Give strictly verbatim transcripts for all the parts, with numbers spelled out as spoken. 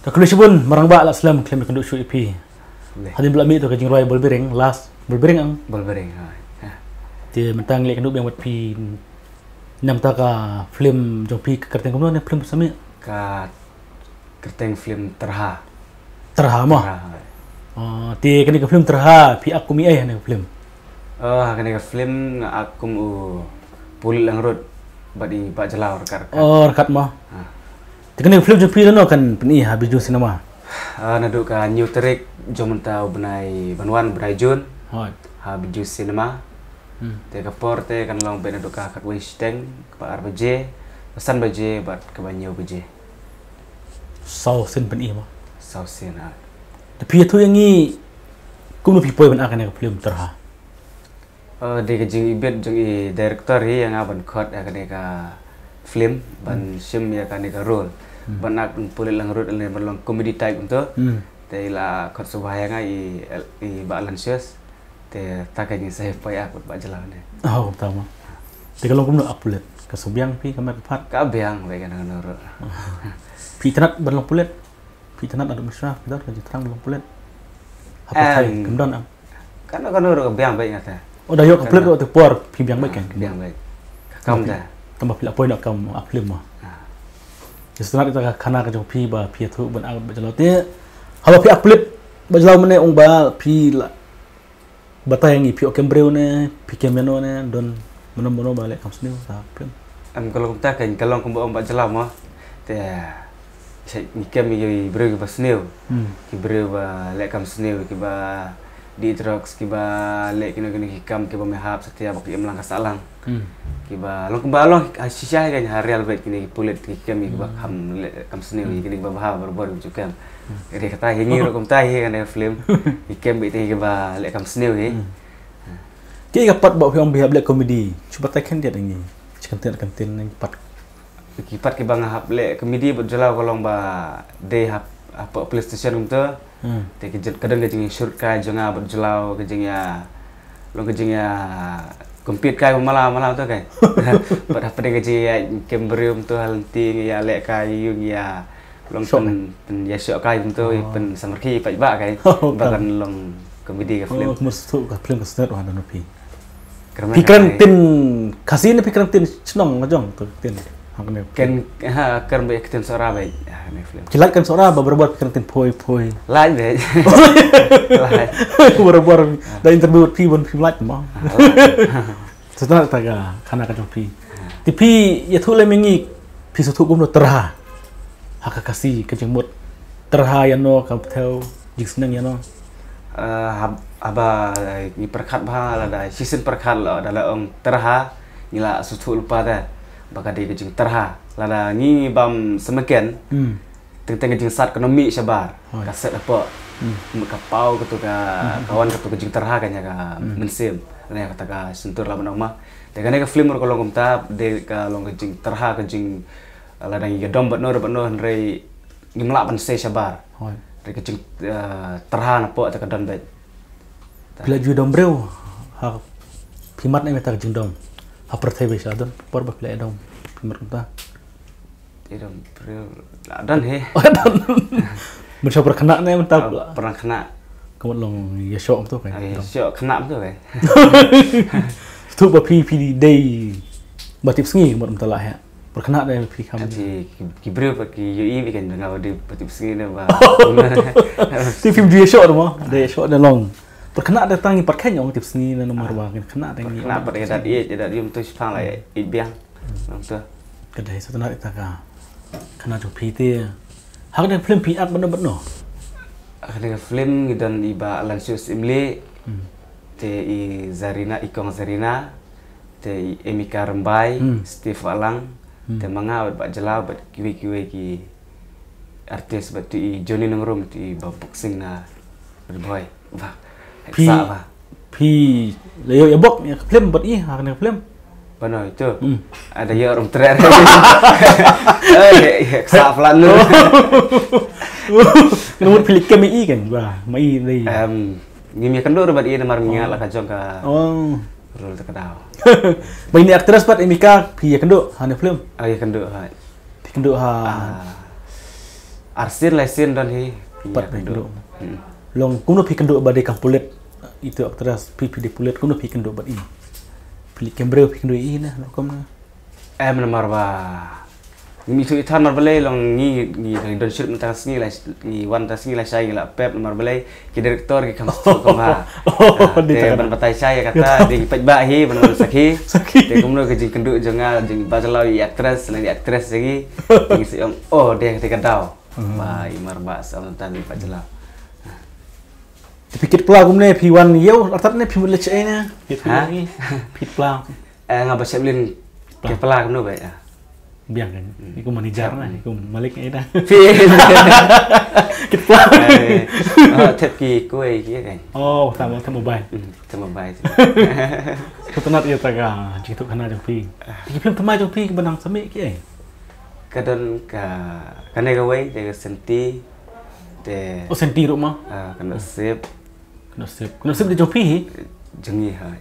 Khublei shibun, Marangbah, la slem khlem ïakynduh shuh ïa phi. Hadien ba la mih to ka jingrwai Bolbiring, last Bolbiring ang. Bolbiring, ha. Te mynta ngi leit kynduh biang bad phi namar ka film jong phi, ka kyrteng kumno ne film ba sa mih? Ka kyrteng film Tyrha. Tyrha mo? Tyrha, ha. Oh, te kane ka film Tyrha phi ak kum i ei ha kane ka film? Oh, ha kane ka film nga ak kum u Pulit Langrut bad i Bah Jlaw ryngkat ryngkat. Oh, ryngkat mo. Ha. Te kane ka film jong phi lano kan pyni ha Bijou Cinema? Ah, naduh ka hynñiew tarik jong mynta u bnai ban wan, bnai Jun. Hooid. Ha Bijou Cinema. Hmm. Te ka por te kan long beit naduh ka khatwei shiteng, kaba ar baje, kaba san baje bad kaba hynñiew baje. Saw sien pyni mo? Saw sien, ah. Te phi ïathuh ïa ngi kumno phi poi ban ak kane ka film Tyrha? Oh, dei ka jingibit jong i director hi ïa nga ban khot ïa kane ka film, ban Hmm. shim ïa kane ka role. Hmm. Ban ak Pulit Langrut ne ban long comedy type kumto. Hmm. Te i la khot sngewbha ïa nga i, i Bah Alan Sius. Te ta ka jingsa poi ak bad Bah Jlaw ne. Oh, kumta mo. Te ka long kumno ak pulit? Ka sngewbiang phi, ka met ka phad? Ka biang beit, kano kano ruh. Phi itynnad ban long pulit? Phi itynnad, naduh mynshwa phi don ka jingthrang ban long pulit? Hapoh Thai, em, kam don, em? Kano kano ruh ka biang beit nga te. Oh, da ïoh ka pulit ruh te por phi biang beit, ah, kan? Biang beit. Ka kam te. Tangba phi la poi noh kam ak film mo. Ah. Te sngewtynnad ïa ka khana ka jong phi ba phi ïathuh ban ak Bah Jlaw te. Haba phi ak pulit Bah Jlaw mynne, ong ba phi la batai ïa ngi, phi ïoh kem briew ne, phi kem ïano ne, don mano mano ba leh kam sniew ha film? Em, ka long kumta, kan ka long kumba ong Bah Jlaw mo. Te ngi kem ïa ki briew kiba sniew. Hmm. Ki briew ba leh kam sniew, kiba dih drugs, kiba leh kino kino ki kam kiba ym hap satia, ba ki imlang ka sahlang. Hmm. Kiba long, kiba long, ah, shisha hi kan ha real beit kine ki pulit ki kem ïa kiba Hmm. kham leh kam sniew, Hmm. ïa kine kiba bha barabor ki ju kem. Hmm. Ri kata hi ngi ruh kumta hi kane film. Ki kem beit ïa kiba leh kam sniew hi. Hmm. Ki ka pat ba phi ong ba phi hap leh comedy. Shu batai khyndiat ïa ngi. Shu kyntien kyntien ïa ngi pat. Ki pat kiba nga hap leh comedy bad Jlaw ka long ba dei hap, hapoh police station kumta. Hmm. Te ka jing, ka don ka jingshoot kai jong nga bad Jlaw, ka jingïa, long ka jingïa compete kai mala mala to kai. Bad hapdeng ka jingïa kem briew to ha lynti, ïa leh kai ïa, ïa long Shoh. Pyn, pynïasoh kai to, Oh. pynsamarkhie pat ba kai. Oh, ba kan. Kan long comedy ka film. Oh, ka mut shuh ka film ka snet wa don phi. Kren Phi kren ktien Khasi ne phi kren ktien shnong la jong to ktien? Ha kane. Ken, ha, kren beit ktien Sohra beit. Ha kane film. Ki lait ktien Sohra ba barabor phi kren ktien phoi phoi. Lait beit. Lait. Barabor da interview phi ban phi lait mo. Ah, lait. Sngewtynnad ïa ka khana ka jong phi. Ah. Te phi ïathuh lem ïa ngi phi sngewthuh kumno Tyrha ha ka Khasi, ka jingmut Tyrha ïano, ka thew jingsneng ïano? Eh, hab-, haba, eh, ngi pyrkhat bha lada shisien pyrkhat la, da la ong Tyrha, ngi la sngewthuh lypa te ba ka dei ka jingtyrha. Lada ngi bam sngewken, Hmm. teng teng ka jingsat ka nym mih shabar. Hooid. Ka set hapoh. Hmm. Mut ka paw kato ka, Hmm. ka wan kato ka jingtyrha ka ïa ka Hmm. mynsiem. Lane kata ka shyntur lah ban ong ma. Te kane ka film ruh ka long kumta, dei ka long ka jingtyrha, ka jing, lada ngi ïadom bad no bad no hynrei ngim lah ban sei shabar. Hooid. Hynrei ka jing, eh, tyrha napoh te ka don beit. Phi la ju dom briew, ha, phi mad ne em ïa kata ka jingdom? Ha pyrthei beit sha don por ba phi la dom, phi mad kumta? Ïadom briew la don hi. Oh, don. Mynta pyrkhat ne mynta? Ah, pyrkhat. Ka mut long ïashoh kumto kan? Ah, ïashoh khynnah kumto kan? Sngewthuh ba phi, phi dei ba tipsngi ka mut mynta la heh. Pyrkhat ne phi kham? Ki, ki, ki briew ba ki ïohi ba kan nga dei ba tipsngi ne ba. Te phim ju ïashoh ne mo? Dei ïashoh ne long. Pyrkhat ne tang ngi pat kheiñ ong tipsngi ne namar ba khynnah dang ïohi. Pyrkhat bad ïa dat ïeit, ïa dat ïum tu shipang la ïeit biang. Nangta. Ka dei sngewtynnad ïa ka khana jong phi te. Ha kane ka film phi act bad no bad no? Ha kane ka film ngi don i Bah Alan Sius Imli. Hmm. Te i Zarina, i Kong Zarina. Te i Emika Rymbai, Hmm. Steve Alang. Hmm. Te ma nga bad Bah Jlaw bad kiwei kiwei ki artist bad tu i Johnny Nongrum, tu i ba boxing na Ri Bhoi. Bah. Phi, sa bah. Phi la ïoh ïa bok ïa ka film bad i ha kane ka film? Bano itu? Hmm. Ada ïoh rum trer. Eh, ïa, ïa, sa plan lu. Ngut phi leit kem i kan? Bah, ma i dei. Em, ngim ïakynduh ruh bad i namar ngi ngiah la ka jong ka Oh. role te ka daw. Ba ini actress pat Emika phi ïakynduh ha ne film? Ah, ïakynduh ha. Phi kynduh ha. Ah. Ar sien lai sien don hi. Pat phi kynduh. Long kumno phi kynduh ba dei kam pulit? Itu actress phi phi dei pulit, kumno phi kynduh bad i? Phi leit kem briew phi kynduh i na rukom na. Em namar ba ngi tu i than mar balei long ngi ngi ngi don shoot mynta sngi lai ngi wan ta sngi lai shai ngi la pep namar balei ki director ki kam tu kam ha. Te ban batai shai kata de ki peit ba hi ban ban sakhi. Te kumno ka jingkynduh jong nga jing ba jalaw i actress na i actress jong ngi. Ngi si ong oh de te ka daw. Ba i mar ba sa mynta ngi ba jalaw. Te phi kit pla kumne phi wan iew artat ne phi mut leit shaei ne? Phi pla. Eh nga ba shep lin kit pla kumno ba ya. Biang kan. Iku manager na, iku malik ai da. Phi. Kit pla. Oh thep ki kuai ki kan. Oh, tama tama bai. Tama bai. Ko tanat ya ta ka jitu kana jong phi. Ki film tama jong phi ba nang sami ki ai. Ka don ka kane ka wei te ka senti te. Oh senti ruh ma. Ka nasib. Ka nasib ka nasib de jong phi hi. Jong ngi hai.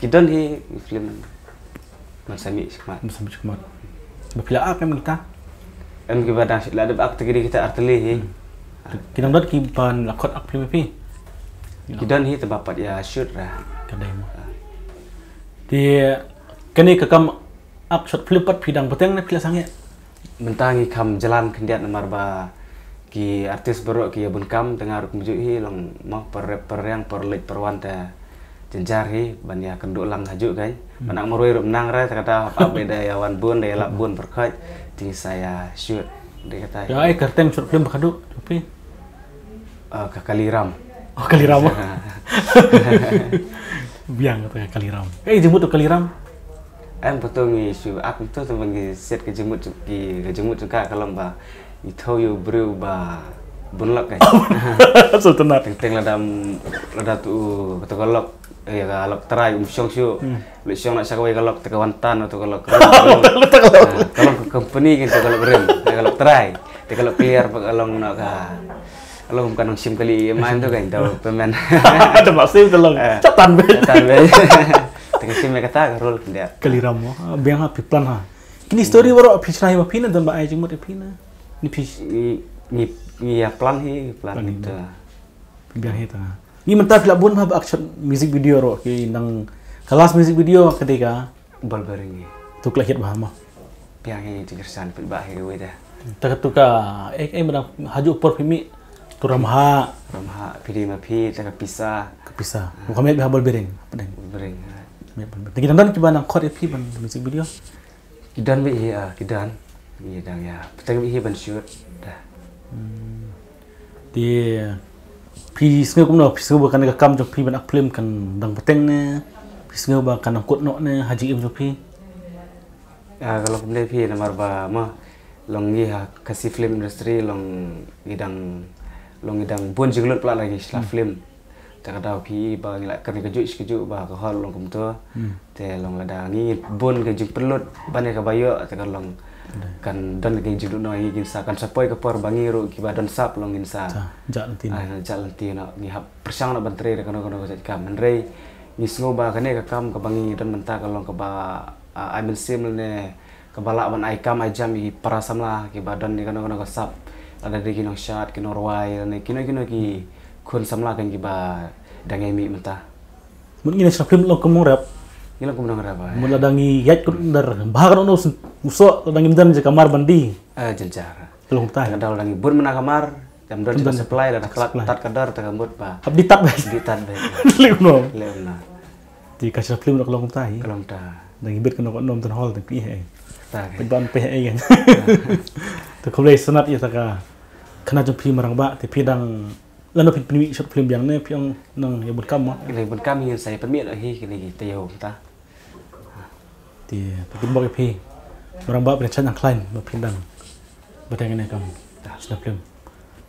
Ki don hi film. Man sami shikmat. Man sami shikmat. Ba phi la ak em kita. Em ki ba dang la dep ak te ki di kita arteli hi. Ki dang don ki ban la khot ak film phi. Ki don hi te ba pat ya shoot ra. Ka dei ma. Te kane ka kam ak short film pat phi dang pateng ne phi la sangeh. Mynta ngi kham jalan khyndiat namar ba ki artist baroh ki ïa bun kam te nga ruh kumjuh hi long mo per rep per riang per leit per wan te jynjar hi ban ïa kynduh lang hajuh kai. Ban ak marwei ruh nang re te kata hap ap da ïa wan bun da ïa lap bun per khoit te ngi sa ïa shoot de kata. Ïa ai kyrteng short film ba ka duh phi. Ka Kaliram. Oh Kaliram. Biang kata ka Kaliram. Eh jingmut tu Kaliram. Em betul ngi shu ak betul tu ngi set ka jingmut ki ka jingmut ka ka long ba ngi thaw ïa u briew ba bun lok kai. So tenat. Teng teng lada lada tu kata ka lok eh ka lok trai um shong shu. Lek shong na sha kawei ka lok te ka wan tan tu ka lok. Ka long ka company kan tu ka lok rim, ka lok trai. Te ka lok clear ba ka long na ka. Ka long ka nong shim kali main tu kan tu pemen. Ada maksud tu long. Catan be. Catan be. Te ka shim kata ka role dia. Kaliram mo. Biang ha phi plan ha. Kini story baroh phi shna hi ma phi na don ba ai jingmut phi na. Ni phi ni ni ya plan hi plan tu. Biang hi ta. Ni mynta phi la bun ha ba action music video ro ki nang ka last music video ka dei ka. Bol bering. Tu kla hit ba ma. Biang hi jingkyrsan pit ba hi wei da. Ta ka tu ka eh eh mana haju por phi mi. Tu ramha. Ramha phi di ma phi ta ka pisa. Ka pisa. Ka met ba bol bering. Bol bering. Met bol bering. Ki dan ki ba nang khot phi ban music video. Ki dan bi hi ah ki dan. Ki dan ya. Peteng bi hi ban shoot. Dah. Te phi sngew kumno phi sngew ba kan ka kam jong phi ban ak film kan dang pateng ne phi sngew ba kan dang kut noh ne ha jingim jong phi. Ka long kumne phi namar ba ma long ngi ha Khasi film industry long ngi dang long ngi dang bun jinglut pla la ngi sla film. Te ka daw phi ba ngi la kane ka juh shi ka juh ba ka hol long kumto. Te long lada ngi bun ka jingpynlut ban ïa ka ba ïoh te ka long kan don ka jingduh noh ngi kin sa kan sa poi ka por ba ngi ruh ki ba don sap long ngin sa. Sa, jah lynti. Ah, jah lynti noh ngi hap pyrshang noh ban trei da kano kano ka jait kam. Hynrei ngi sngew ba kane ka kam ka ba ngi don mynta ka long ka ba ah, ai mynsiem ne ka ba lah ban ai kam ai jam ïa ki para samla ki ba don ïa kano kano ka sap. Lada dei ki nongshad ki nongrwai lane kino kino ki khun samla kan ki ba dang ïa mih mynta. Mut ngi na shna film long kum nongrep. Ngi long kum nongrep. Mut lada ngi ïaid kut dar ba kan ono u soh lada ngi mdan je kamar ban die. Eh jynjar. Ka long kumta. Ka daw lada ngi bun mena kamar. Kam don jaka supply lada khlad tat ka dor ta ka mut ba. Hap die tat ba. Die tat ba. Leh kumno. Leh kumno. Te ka shna film ka long kumta hi. Ka long kumta. Dang ibit kano ka nom tan hol te phi eh. Ta ka. Phi ban phi eh kan. Te khublei sanat ïa ta ka. Khana jong phi marang ba te phi dang lano phi pynmih short film biang ne phi ong nang ïa bun kam ma. Ïa bun kam ïa sa ïa pynmih hi kine ki te ïa kumta. Te phi pynbok ïa phi. Marang ba phi chan ang klein ba phi dang. Ba dang ne kam. Short film.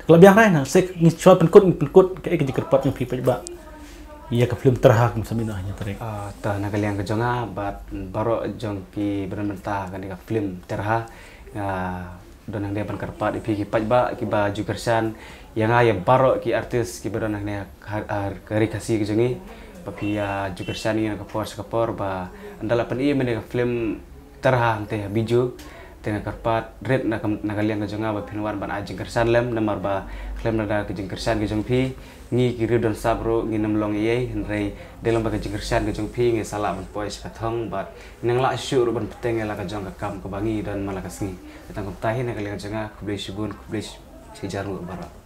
Kala biang rai na sek ngi chwa pynkut pynkut ka ek jingkyrpad jong phi peit ba. Ïa ka film Terha kum sami na hanya tarik. Ah, ta na ka liang ka jong nga bad baroh jong ki ba don mynta kane ka film Terha. Nga don hangne ban kyrpad ïa phi ki peit ba ki ba ju kyrshan ïa nga ïa baroh ki artist ki ba don hangne ha ka ri Khasi ka jong ngi. Ba phi ïa ju kyrshan ïa nga ka por sha ka por ba ynda la pyni mynne ka film Terha hangte ha Bijou. Nga kyrpad rit na ka, na ka liang ka jong nga ba phin wan ban ai jingkyrshan lem, namar ba khlem da ka jingkyrshan ka jong phi, ngi ki riew don sap ruh ngin ym long ei ei, hynrei dei lang ba ka jingkyrshan ka jong phi ngi sa lah ban poi sha ka thong bad nang lah shuh ruh ban bteng ïa la ka jong ka kam kaba ngi don man la ka sngi. Tang kumta hi na ka liang ka jong nga, khublei shibun, khublei shi jar nguh baroh.